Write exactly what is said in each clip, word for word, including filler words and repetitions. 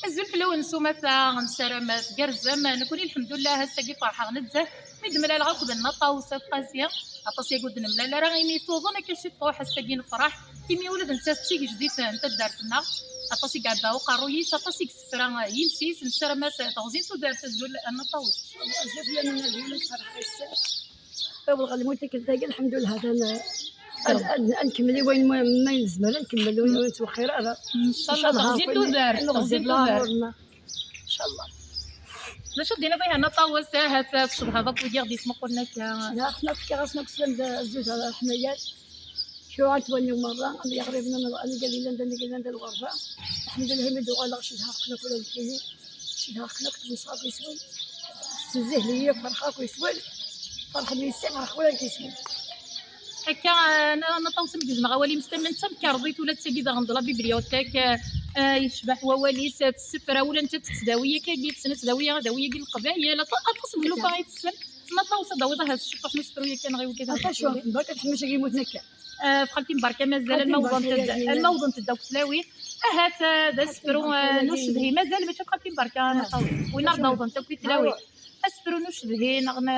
Azul fell-awen s umata, nessaram tgerrzem. Nekni, lḥemdullah, ass-agi ferḥeɣ nezzeh mi d-mlaleɣ akked Nna Ṭawes At Qasi. Aṭas yagi ur d-nemlal ara, imi tuḍen akka ciṭuḥ, ass-agi nefreḥ, imi ula d nettat d tigejdit n taddart-nneɣ. Aṭas i iɛebba uqerruy-is, aṭas i yessefra yiles-is. Nessaram-as teɣzi n tudert. Azul a Nna Ṭawes. Azul fell-am a Nna Lhila, ferḥeɣ ass-a. Aweḍ ɣer lmut tikkelt-agi, lḥemdullah, atan, ad, ad, ad nkemmel i wayen ma, ma nezmer ad nkemmel, ur, ur nettwexxir ara. Ncallah, teɣzi n tudert, teɣzi n tudert. Ncallah. D acu d-tiniḍ i Nna Ṭawes, ahat tcebḥeḍ akk wigi i ɣ-d-yettmuqulen akka? Cedhaɣ-ten akk, fkiɣ-asen akk slam d azul ɣer leḥmayat. Kra ur ttwanniɣ merra, am yiɣriben, am, am igad yellan d, am igad yellan d lɣerba. Lḥemdullah, imi d-uɣaleɣ, cedhaɣ-ken akk ula d nekkini. Cedhaɣ-ken akk, ttmesxer akk yes-wen. Tezzihli-yi, ferḥeɣ akk yes-wen. Ferḥen yes-i, ferḥeɣ ula d yes-wen. Akka, eh, Nna, Nna Ṭawes, mi gezmeɣ awal-im s tament d tamkarḍit, ula d tagi daɣen d la bibliothèque, eh, eh, yecbeḥ wawal-is, eh, tessefra ula nettat tettdawi akka-agi, tessen ad tdawi adawi-agi n Leqbayel, aṭas, aṭas n tlufa i tessen. Nna Ṭawes, ad d-tawiḍ ahat ciṭuḥ n usefru yakan ɣer wigad. Aṭas, ur ḥemmleɣ ad ḥemmleɣ ad yemmuten akka. Eh, Xalti Mbarka mazal, xalti alma wwḍent-d, mazal, alma wwḍent-d akk tlawin. Ahat, eh, d asefru, eh, n ucedhi. Mazal mačči d Xalti Mbarka, ah, Nna Ṭawes. Win ara d-awḍent akk i tlawin. Asefru n ucedhi, neɣ n,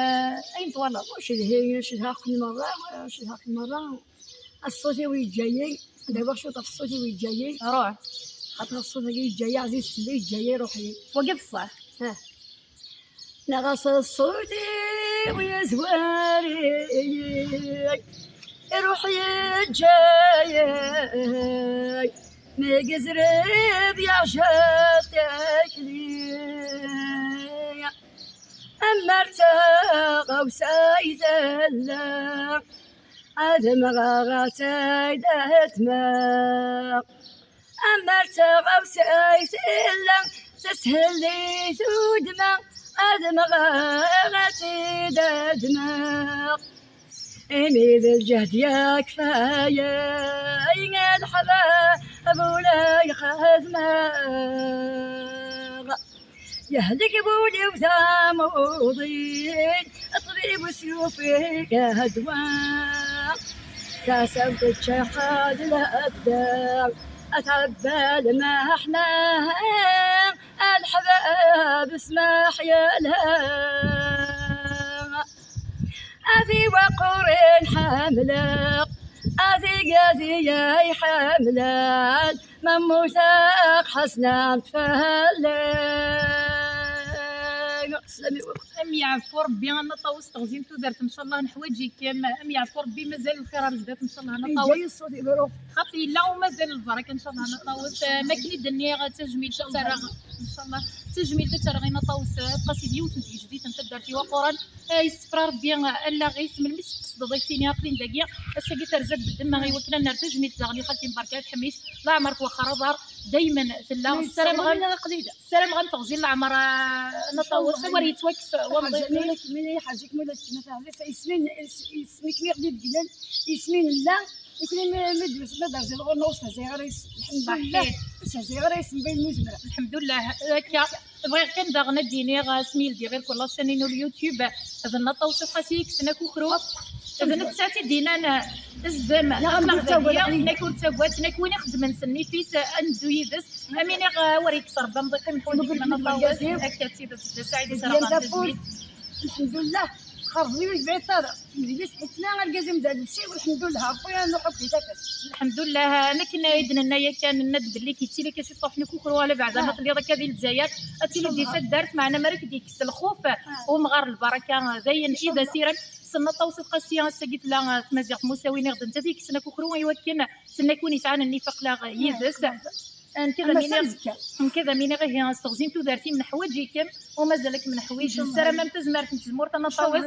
ayen twalaḍ? Ucedhi, cedhaɣ-ken merra, cedhaɣ-ken merra. Ṣṣut-iw yeǧǧa-yi, ad awiɣ cwiṭ ɣef ṣṣut-iw yeǧǧa-yi. Ruḥ. Xaṭer ṣṣut-agi yeǧǧa-yi, ɛziz fell-i, yeǧǧa-yi, iruḥ-yi. Wagi d ṣṣeḥ. Ah. Neɣ s ṣṣut-iw yezwar-iyi, iruḥ yeǧǧa-yi, mi yezreb yeɛjeb takli. Ammer taɣawsa i tella, ad mɣeɣ ad tt-id-ddmeɣ. Ammer taɣawsa i tella, teshel-it udma, ad mɣeɣ ad tt-id-ddmeɣ. Imi d lǧehd yakfayen, leḥbab ula yexdmeɣ. Yehlek wul-iw d amuḍin, ṭṭbib ur s-yufi ddwa. Tasa-w teččeḥ d lebda, ad tɛebba lmeḥna, a leḥbab smaḥ yelha. A ti waqquren ḥemmleɣ, a ti gadi ay ḥemmlen, ma mmuteɣ ḥeznen-d fell-i. Teslam-iw. Am yeɛfu Rebbi a Nna Ṭawes, teɣzi n tudert, ncallah neḥwaǧ-ikem. Am yeɛfu Rebbi, mazal lxir ar zdat, ncallah a Nna Ṭawes. Yeǧǧa-yi ṣṣut-iw, ruḥ. Xaṭi yella umazal lbaraka, ncallah a Nna Ṭawes. Ma akken i d-nniɣ, d tajmilt ad tt-rreɣ, ncallah, d tajmilt ad tt-rreɣ i Nna Ṭawes At Qasi, d yiwet n tgejdit n taddart Iwaqquren. Eh, yessefra Rebbi allaɣ-is, melmi s-tqesdeḍ ad k-tini aql-in dagi, ass-agi terza-d ddemma i wakken ad nerr tajmilt daɣen i xalti Mbarka At Ḥmic, leɛmer twexxer aḍar, daymen tella. Ssarameɣ-am, ssarameɣ-am teɣzi n leɛmer, a Nna Ṭawes, awer yettwakkes wamḍiq-ik. Mi yeḥrez-ik, ma ula d kemm a taɛzizt, isem-ik mi ɣ-d-ibeddlen, isem-i nella, nekni mi, mi d-, ma d-rziɣ ɣur-neɣ ur stehzayeɣ ara yes-, lḥemdullah, ur stehzayeɣ ara yes-m, bayen mi zemreɣ. Lḥemdullah, akka. Bɣiɣ kan daɣen ad d-iniɣ, asmi yeldi ɣir kul la chaîne-inu n YouTube, d Nna Ṭawes At Qasi i yekksen akukru. D nettat i d-inan, zdem, aql-aɣ dagi, nekk ur ttagad, nekk win ixeddmen s nnif-is, ad neddu yid-s. Am iniɣ, awer yekkes Rebbi amḍiq-im, ḥwaǧ Nna Ṭawes. Akka d tidet, d Saɛid i s-rɣan tazwit. Lḥemdullah, xerben-iyi ur yebɛid ara. Medlis ḥetna argaz-im d alebsi, lḥemdullah, Rebbi ad nuḥ akk di tafat. Lḥemdullah, akken i d-nenna yakan, nenna-d belli k-yettili akka ciṭuḥ n ukukru, ala beɛda ma telliḍ akka di Lezzayer, ad tiliḍ di taddart, meɛna mi ara k-d-yekkes lxuf, umɣar, lbaraka, d ayen i d asirem. S Nna Ṭawes At Qasi, ass-agi tella, eh, tmaziɣt Musawin i ɣ-d-, nettat i yekksen akukru i wakken tenna-k win yesɛan nnif aql-aɣ yid-s. Nekk ad am-iniɣ, nekk ad am-iniɣ ihi s teɣzi n tudert-im neḥwaǧ-ikem, u mazal ad kem-neḥwiǧ. Nessaram-am tazmert n tezmurt a Nna Ṭawes.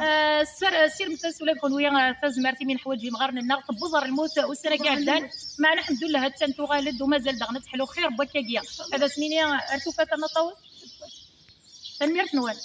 Eh, ssir-, ssirmet-as ula d kenwi, eh, tazmert imi neḥwaǧ imɣaren-nneɣ, tewweḍ ɣer lmut ussan-agi iɛeddan, meɛna lḥemdullah attan tuɣal-d u mazal daɣen ad teḥlu xir n wakkagi. Ad as-nini ar tufat a Nna Ṭawes. Tanemmirt-nwen.